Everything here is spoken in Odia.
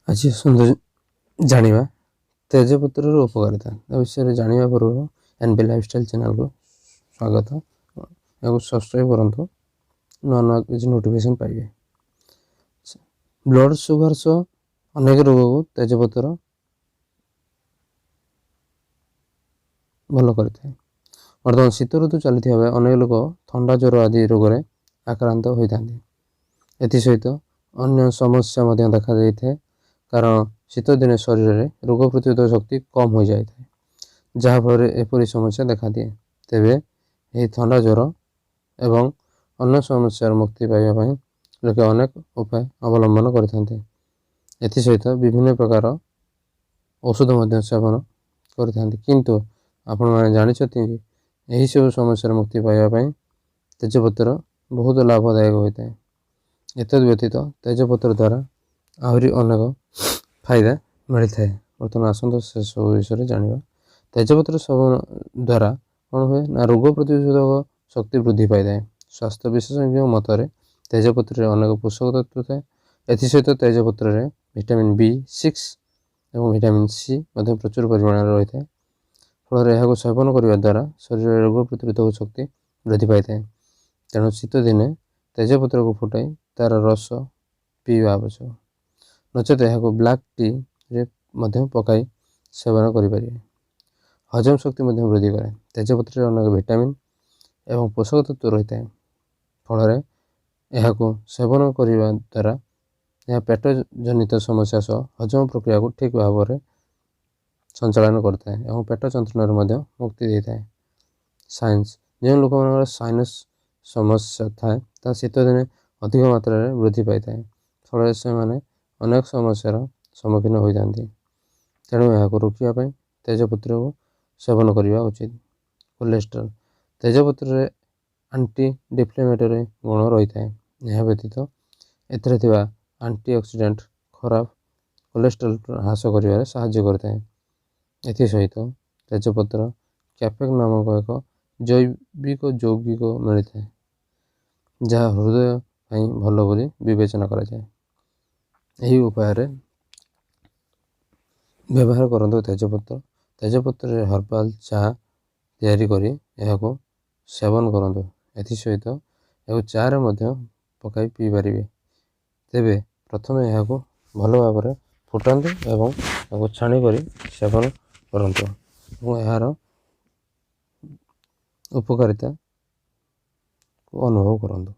ଆଜି ଆସନ୍ତୁ ଜାଣିବା ତେଜପତ୍ରର ଉପକାରିତା। ତା ବିଷୟରେ ଜାଣିବା ପୂର୍ବରୁ ଏନ୍ ବି ଲାଇଫଷ୍ଟାଇଲ୍ ଚ୍ୟାନେଲକୁ ସ୍ୱାଗତ। ଏହାକୁ ସବସ୍କ୍ରାଇବ୍ କରନ୍ତୁ, ନୂଆ ନୂଆ କିଛି ନୋଟିଫିକେସନ୍ ପାଇବେ। ବ୍ଲଡ଼ ସୁଗାର ସହ ଅନେକ ରୋଗକୁ ତେଜପତ୍ର ଭଲ କରିଥାଏ। ବର୍ତ୍ତମାନ ଶୀତ ଋତୁ ଚାଲିଥିବା ବେଳେ ଅନେକ ଲୋକ ଥଣ୍ଡା, ଜ୍ୱର ଆଦି ରୋଗରେ ଆକ୍ରାନ୍ତ ହୋଇଥାନ୍ତି। ଏଥିସହିତ ଅନ୍ୟ ସମସ୍ୟା ମଧ୍ୟ ଦେଖାଯାଇଥାଏ, କାରଣ ଶୀତଦିନେ ଶରୀରରେ ରୋଗ ପ୍ରତିରୋଧକ ଶକ୍ତି କମ୍ ହୋଇଯାଇଥାଏ, ଯାହାଫଳରେ ଏପରି ସମସ୍ୟା ଦେଖାଦିଏ। ତେବେ ଏହି ଥଣ୍ଡା, ଜ୍ୱର ଏବଂ ଅନ୍ୟ ସମସ୍ୟାରୁ ମୁକ୍ତି ପାଇବା ପାଇଁ ଲୋକେ ଅନେକ ଉପାୟ ଅବଲମ୍ବନ କରିଥାନ୍ତି। ଏଥିସହିତ ବିଭିନ୍ନ ପ୍ରକାର ଔଷଧ ମଧ୍ୟ ସେବନ କରିଥାନ୍ତି। କିନ୍ତୁ ଆପଣମାନେ ଜାଣିଛନ୍ତି କି ଏହିସବୁ ସମସ୍ୟାରୁ ମୁକ୍ତି ପାଇବା ପାଇଁ ତେଜପତ୍ର ବହୁତ ଲାଭଦାୟକ ହୋଇଥାଏ। ଏତଦ୍ ବ୍ୟତୀତ ତେଜପତ୍ର ଦ୍ୱାରା ଆହୁରି ଅନେକ ଫାଇଦା ମିଳିଥାଏ। ବର୍ତ୍ତମାନ ଆସନ୍ତୁ ସେସବୁ ବିଷୟରେ ଜାଣିବା। ତେଜପତ୍ର ସେବନ ଦ୍ୱାରା କ'ଣ ହୁଏ ନା, ରୋଗ ପ୍ରତିରୋଧକ ଶକ୍ତି ବୃଦ୍ଧି ପାଇଥାଏ। ସ୍ୱାସ୍ଥ୍ୟ ବିଶେଷଜ୍ଞଙ୍କ ମତରେ ତେଜପତ୍ରରେ ଅନେକ ପୋଷକ ତତ୍ତ୍ୱ ଥାଏ। ଏଥିସହିତ ତେଜପତ୍ରରେ ଭିଟାମିନ୍ ବି6 ଏବଂ ଭିଟାମିନ୍ ସି ମଧ୍ୟ ପ୍ରଚୁର ପରିମାଣରେ ରହିଥାଏ। ଫଳରେ ଏହାକୁ ସେବନ କରିବା ଦ୍ୱାରା ଶରୀରରେ ରୋଗ ପ୍ରତିରୋଧକ ଶକ୍ତି ବୃଦ୍ଧି ପାଇଥାଏ। ତେଣୁ ଶୀତଦିନେ ତେଜପତ୍ରକୁ ଫୁଟାଇ ତା'ର ରସ ପିଇବା ଆବଶ୍ୟକ, ନଚେତ ଏହାକୁ ବ୍ଲାକ୍ ଟିରେ ମଧ୍ୟ ପକାଇ ସେବନ କରିପାରିବେ। ହଜମ ଶକ୍ତି ମଧ୍ୟ ବୃଦ୍ଧି କରେ। ତେଜପତ୍ରରେ ଅନେକ ଭିଟାମିନ୍ ଏବଂ ପୋଷକ ତତ୍ତ୍ୱ ରହିଥାଏ। ଫଳରେ ଏହାକୁ ସେବନ କରିବା ଦ୍ୱାରା ଏହା ପେଟ ଜନିତ ସମସ୍ୟା ସହ ହଜମ ପ୍ରକ୍ରିୟାକୁ ଠିକ୍ ଭାବରେ ସଞ୍ଚାଳନ କରିଥାଏ ଏବଂ ପେଟ ଯନ୍ତ୍ରଣାରୁ ମଧ୍ୟ ମୁକ୍ତି ଦେଇଥାଏ। ସାଇନସ୍, ଯେଉଁ ଲୋକମାନଙ୍କର ସାଇନସ୍ ସମସ୍ୟା ଥାଏ, ତାହା ଶୀତଦିନେ ଅଧିକ ମାତ୍ରାରେ ବୃଦ୍ଧି ପାଇଥାଏ। ଫଳରେ ସେମାନେ ଅନେକ ସମସ୍ୟାର ସମ୍ମୁଖୀନ ହୋଇଥାନ୍ତି। ତେଣୁ ଏହାକୁ ରୋକିବା ପାଇଁ ତେଜପତ୍ରକୁ ସେବନ କରିବା ଉଚିତ। କୋଲେଷ୍ଟ୍ରଲ୍, ତେଜପତ୍ରରେ ଆଣ୍ଟି ଡିଫ୍ଲେମେଟୋରୀ ଗୁଣ ରହିଥାଏ। ଏହା ବ୍ୟତୀତ ଏଥିରେ ଥିବା ଆଣ୍ଟିଅକ୍ସିଡେଣ୍ଟ ଖରାପ କୋଲେଷ୍ଟ୍ରଲ୍ ହ୍ରାସ କରିବାରେ ସାହାଯ୍ୟ କରିଥାଏ। ଏଥିସହିତ ତେଜପତ୍ର କ୍ୟାଫେକ୍ ନାମକ ଏକ ଜୈବିକ ଯୌଗିକ ମିଳିଥାଏ, ଯାହା ହୃଦୟ ପାଇଁ ଭଲ ବୋଲି ବିବେଚନା କରାଯାଏ। ଏହି ଉପାୟରେ ବ୍ୟବହାର କରନ୍ତୁ ତେଜପତ୍ର। ତେଜପତ୍ରରେ ହର୍ବାଲ୍ ଚା ତିଆରି କରି ଏହାକୁ ସେବନ କରନ୍ତୁ। ଏଥିସହିତ ଏହାକୁ ଚାରେ ମଧ୍ୟ ପକାଇ ପିଇପାରିବେ। ତେବେ ପ୍ରଥମେ ଏହାକୁ ଭଲ ଭାବରେ ଫୁଟାନ୍ତୁ ଏବଂ ତାକୁ ଛାଣି କରି ସେବନ କରନ୍ତୁ ଏବଂ ଏହାର ଉପକାରିତାକୁ ଅନୁଭବ କରନ୍ତୁ।